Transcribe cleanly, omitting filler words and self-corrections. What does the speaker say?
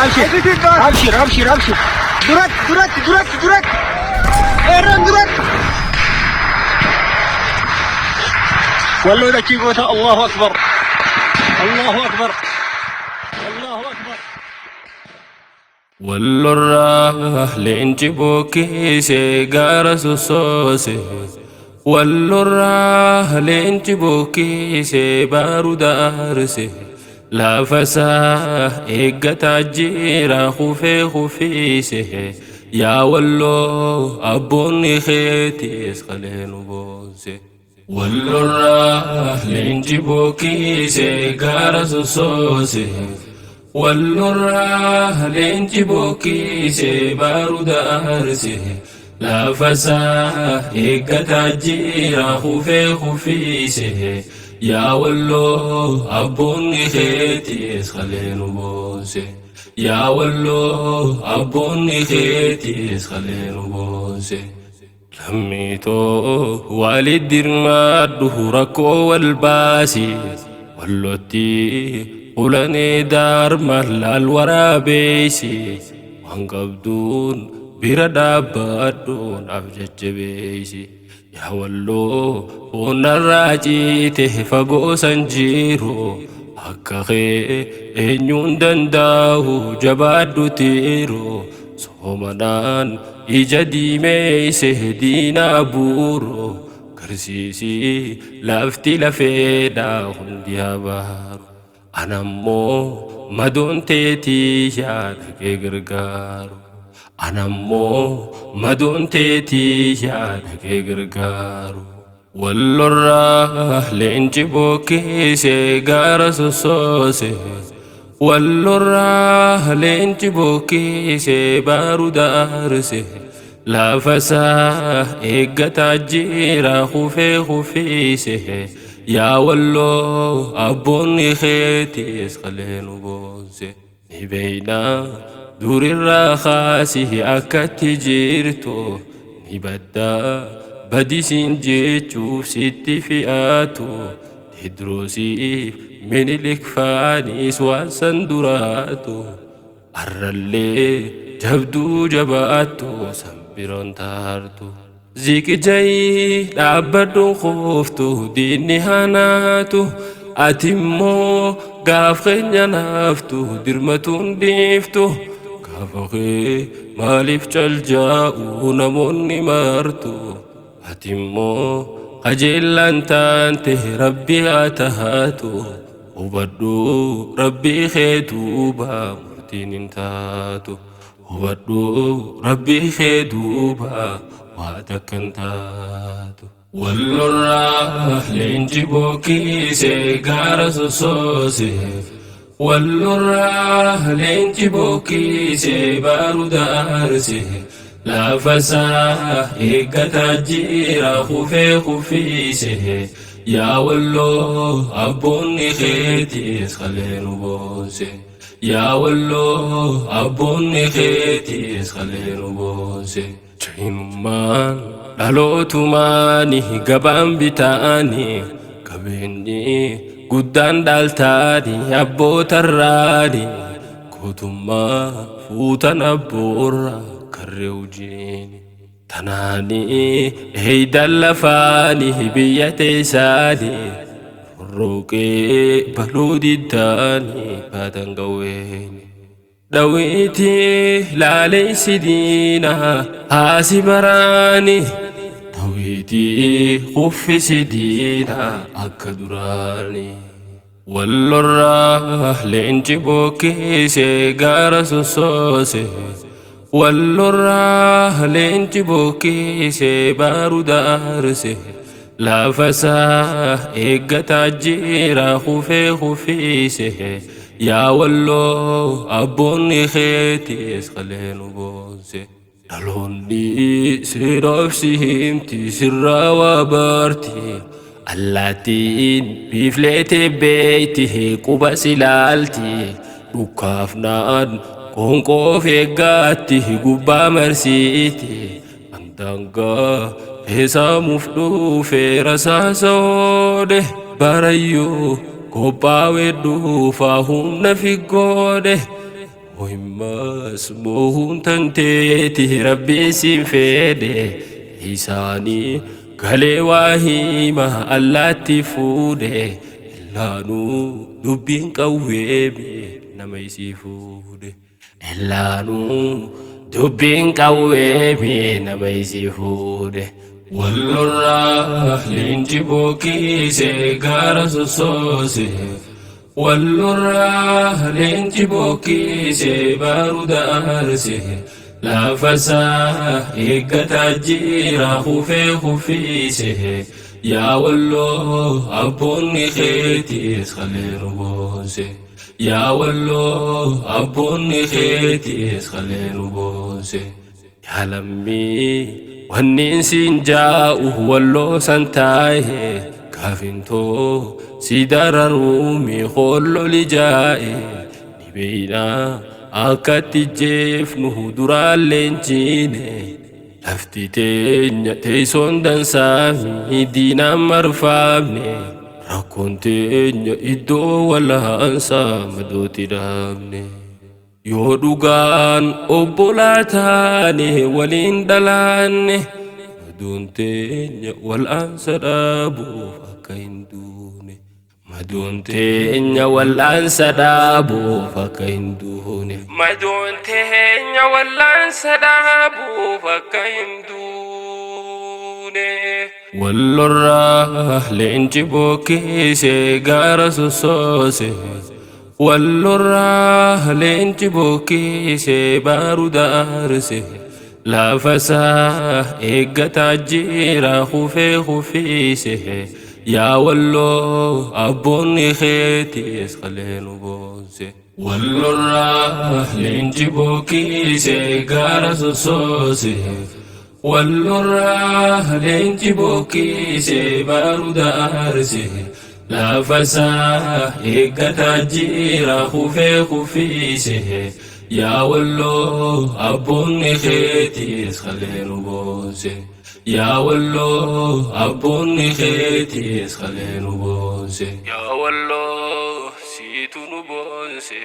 Abshir. Abshir, abshir, abshir. Duratti, duratti, duratti, duratti. Qeerroon duratti. Walloo dachii goota Allahu Akbar. Allahu Akbar. Allahu Akbar. Wallorraa leenci bookkisee gaara sossoose. Wallorraa leenci bookkisee baaruda aarse. Lafasaa eeggataa jira kufee kufiise. Yaa walloo abboonni keetiis qalee nu boonse. Wallorraa leenci bookkisee gaara sossoose. Wallorraa leenci bookkisee baaruda aarse. Lafasaa eeggataa jira kufee kufiise. Yaa walloo abboonni keetiis qalee nu boonse. Yaa walloo abboonni keetiis qalee nu boonse. Lammiitoo walit dirmaadhu rakkoo wal baasi. Wallotti ulanee daarma laal waraabeessi. Waan qabduun bira dhaabbadhu naaf jajjabeessi. Yaa walloo foonnarraa ciite fagoo san jiru. Akka kee eenyuun danda'u jabaadhu tiiru. Soomanaan ija diimeeyse diinaa buuru. Garsiisii lafti lafeedha hundi habaaru. Anammoo madoon teetii yaa dhaqee gargaaru. Anammoo madoon teetii yaa dhaqee gargaaru. Wallorraa leenci bookkisee gaara sossoose. Wallorraa leenci bookkisee baaruda aarse. Lafasaa eeggataa jira kufee kufiise. Yaa walloo abboonni keetiis qalee nu boonse. Ni beeynaa durirraa kaasii akkatti jirtu. Ni baddaa badisiin jechuuf sitti fi'aatu. Teediroosiif Minilik faanis waan san duraatu. Arrallee jabduu jabaattu san biroon taartu. Ziqijayii dhaabbadhu kuuftu diinni hanaatu. Ati immoo gaaf keenya naaftu dirmatuun dhiiftu. Gaafa kee maaliif caljaa'u namoonni martu. Ati immoo qajeellaan taante rabbi haa taatu. Hubadhu rabbi kee duuba murtiin hin taatu. Hubadhu rabbi kee duuba waa takka hin taatu. Wallorraa leenci bookkisee gaara sossoose. Wallorraa leenci bookkisee baaruda aarse. Lafasaa eeggataa jira kufee kufiise. Yaa walloo abboonni keetiis qalee nu boonse. Yaa walloo abboonni keetiis qalee nu boonse. Jainummaan dhalootumaani gabaan bitaani qabeenyi guddaan dhaaltaani abbootarraani gootummaa fuutan abboorra karree hojiini. Tanaani eeydan lafaani biyya teessaani rorrooqee baluu diddaani baatan qawweeni. Dhawiitii laaleysi diinaa haasi baraani. Dhawiitii kuffisi diinaa akka duraani. Wallorraa leenci bookkisee gaara sossoose. Wallorraa leenci bookkisee baaruda aarse. Lafasaa eeggataa jira kufee kufiise. Yaa walloo abboonni keetiis qalee nu boonse. Dhaloonni seeraaf si himti sirraa waa baarti. Allaattiin biifleetee beeyti quba si laalti. Dhukkaafnaan qoonqoof eeggaatti gubbaa marsiiti. Andaangaa eesaamuuf dhuufee rasaasa oodhe. Barayyuu qophaa'ee dhuufaa humna figgoodhe. Muhimmas moohuun tanteeti rabbii siin fedhe isaanii galee waa hima allaatti fuudhe illaanuu dubbiin qawweeme nama isii fuudhe illaanuu dubbiin qawweeme nama isii fuudhe. Wallorraa leenci bookiise gaara sossoose. Wallorraa leenci bookiise baaruda aarse. Lafasaa eeggataa jira kufee kufiise. Yaa walloo abboonni keetiis kaleeru boonse. Yaa walloo abboonni keetiis kaleeru boonse. Yaa lammii wanni siin jaa'u walloo san taa'e gaafintoo si dararuumi holloli jaa'e ni beeynaa akkatti jeefnu duraan leenjiine lafti teenya teessoon dansaami diinaan marfaamne rakkoon teenya iddoo wal'aansaa madooti dhaabne. Yoo dhugaan obbolaa taane waliin dhalaanne madoon teenya wal'aansa dhaabuuf akka hin duune. Madoon teenya wal'aansa dhaabuuf akka hin duune. Madoon teenya wal'aansa dhaabuuf akka hin duune. Wallorraa leenci bokkeesse gaara sossoose. Wallorraa leenci bokkeesse baaruda aarse. Lafasaa eeggataa jira kufee kufiise. Yaa walloo abboonni keetiis qalee nu boonse. Wallorraa leenci bokkeesse gaara sossoose. Wallorraa leenci bokkeesse baaruda aarse. Lafasaa eeggataa jira kufee kufiise. Yaa walloo abboonni keetiis qalee nu boonse. Yaa walloo abboonni keetiis qalee nu boonse. Yaa walloo siitu nu boonse.